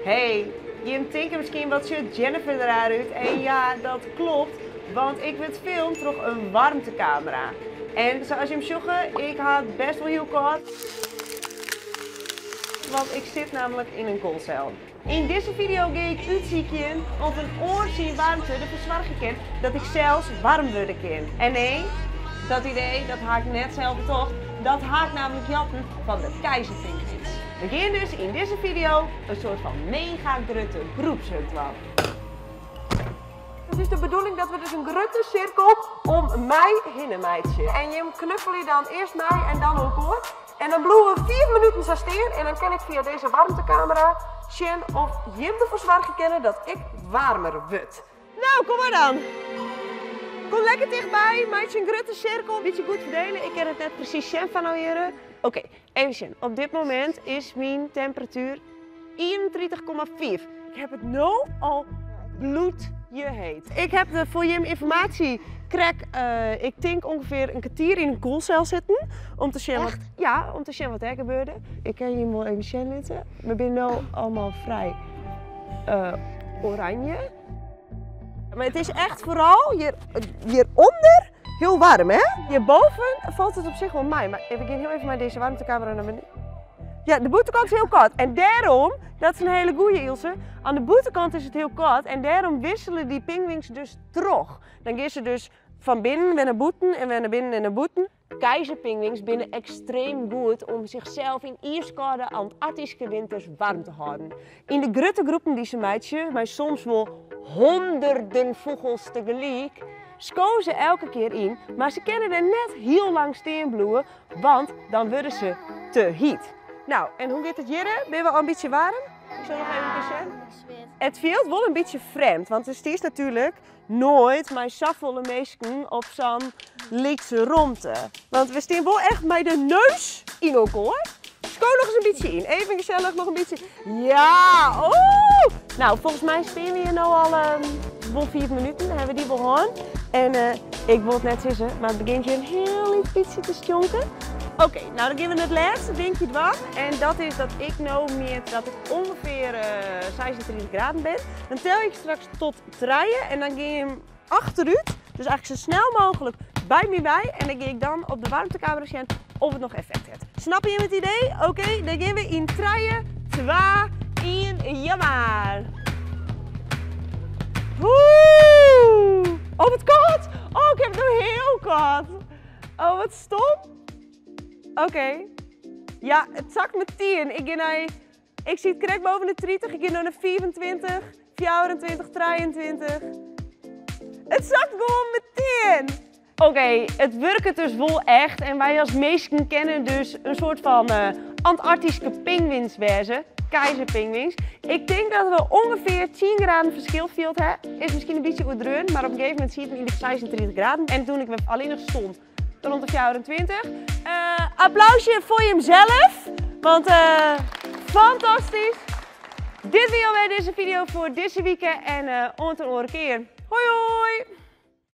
Hey, jim tinke miskien wat sjocht Jennifer der raar út? En ja, dat klopt, want ik wurd filmd troch in waarmtekamera. En sa as jim sjogge, ik ha it bêst wol hiel kâld. Want ik sit namelijk yn in koelsel. Yn dizze video gean ik útsykjen oft in oar syn waarmte derfoar soargje kin dat ik sels waarm wurde kin. En nee, dat idee dat ha ik net sels betocht, dat ha ik namelijk jatten fan de keizerpinguïns. We gean dus yn dizze video in soart fan mega grutte groepshug dwaan. It is de bedoeling dat we dus in grutte sirkel om my hinne meitsje. En jim knuffelje dan earst my en dan elkoar. En dan bliuwe we 5 minuten sa stean en dan kin ik fia dizze waarmtekamera sjen oft jim derfoar soargje kinne dat ik waarmer wurd. No, kom mar dan. Kom lekker tichtby, meitsje in grutte sirkel, bytsje goed ferdele. Ik kin it net presys sjen fan no hjirre. Oké, even sjen. Op dit momint is myn temperatuer 31,5. Ik heb it no al bloedjeheet. Ik heb de foar jim ynformaasje krekt, ik tink ûngefear in kertier yn in koelsel sitten. Om te sjen wat, ja, om te sjen wat dêr gebeurde. Ik kin jim wol even sjen litte. We binne no allemaal frij oranje. Mar it is echt foaral hjirûnder hiel waarm, hè? Hjirboven falt it op sich wol mei, mar we gean hiel even mei dizze waarmtekamera nei beneden. Ja, de bûtenkant is hiel kâld en dêrom, dat is in hiele goeie Ilse, oan de bûtenkant is it hiel kâld en dêrom wissele dy pinguïns dus troch. Dan gean se dus fan binnen wer nei bûten en wer nei binnen en nei bûten. Keizerpinguïns binne ekstreem goed om sichsels yn iiskâlde Antarktyske winters waarm te hâlden. Yn de grutte groepen dy't se meitsje, mei soms wol hûnderten fûgels tegelyk, skowe se elke kear yn, mar se kinne der net hiel lang stean bliuwe, want dan wurde se te hyt. No, en hoe giet it hjirre? Binne we al in bytsje waarm? Ik sil noch even sjen. It fielt wol in bytsje frjemd, want der stiest natuerlik noait mei safolle minsken op sa'n lytse romte. Want we stean wol echt mei de neus yn elkoar. Sko noch ris in bytsje yn. Even gesellich noch in bytsje. Ja! Oeh! No, folgens my stean we hjir no al wol 5 minuten. Hawwe we dy wol hân. En ik wol it net sizze, mar it begjint hjir in hiel lyts bytsje te stjonken. Oké, no dan gean we it lêste dinkje dwaan. En dat is dat ik no mjit dat ik ûngefear 36 graden bin. Dan tel ik straks tot trije en dan gean jim achterút, dus eigentlik sa snel mooglik by my wei en dan gean ik dan op de waarmtekamera sjen oft it noch effekt hat. Snappe jim it idee? Oké, dan gean we yn trije, twa, ien, ja mar! Woe! Oh, wat kâld! Oh, ik ha it no hiel kâld! Oh, wat stom! Oké. Ja, it sakt metien. Ik gean nei Ik siet krekt boven de 30, ik gean no nei 25, 24, 23. It sakt gewoan metien! Oké, it wurket dus wol echt en wy as minsken kinne dus in soart fan Antarktyske pinguïns wêze, keizerpinguïns. Ik tink dat we ûngefear 10 graden ferskil field ha. Is miskien in bytsje oerdreaun, mar op in gegeven momint sieten we yn de 36 graden en toen ik allinnich stond rond de 24. Applausje foar jimsels, want fantastysk. Dit wie alwer dizze video foar dizze wike en oant in oare kear. Hoi hoi!